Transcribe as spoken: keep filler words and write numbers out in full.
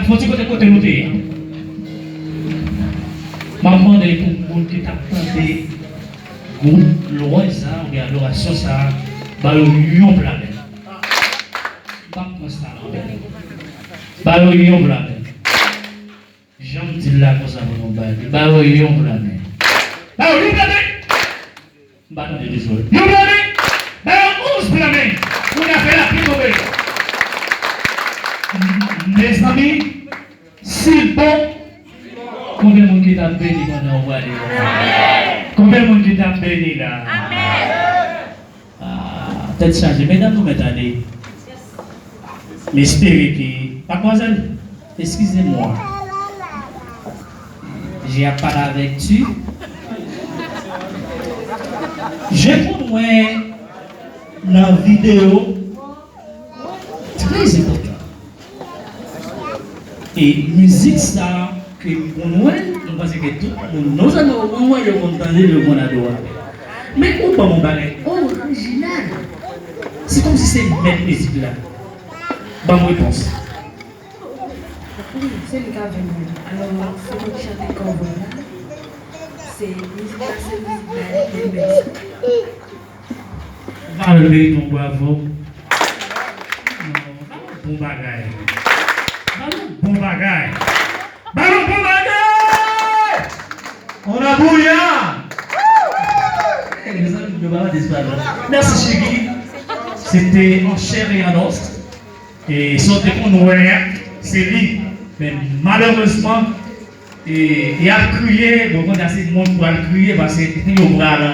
Fon ti kote kote nou te ye. M ap mande pou moun ki t ap tande gwoup lwanj sa a oubyen adorasyon sa a, ba yo yon pla men. M p ap pran sa la. Ba yo yon pla men. Jan m di l la konsa pou nou ba yo. Ba yo yon pla men. Ba yo yon pla men. M pa tande, dezole. Yon pla men. Ba yo onz pla men. Pou n a fè lapli tonbe. Mezanmi, si l bon, konbyen moun ki t ap beni pandan w prale la? Konbyen moun ki t ap beni la? Ah, tèt chaje. Medam, nou mèt ale. M espere ke, madmwazèl, excusez-moi. J'ai à parler avec tu. Je konn wè nan videyo trè enpòtan. E mizik sa ke m konn wè, m panse ke tout moun, non sèlman ou konn wè, yo konn tande l, yo konn adore avè l. Men ou ban m yon bagay orijinal. Se kòmsi se mèt mizik la. Ban m repons. Wi, se li k ap jwe l. Alò, se mwen ki chante cover la. Se mizik la, se mizik Dany Delbès. Ba l merite yon bravo. Non, ba l bon bagay. Ba l bon bagay. Ba l bon bagay! On a bouya! Eh, mezanmi, nou pa mande sa non. Mèsi, Chiki. Se te an chè e an os. E sa w te konn wè a, se li. Men malerezman, e, y ap kriye, bon, konnya se moun pral kriye, paske yo pral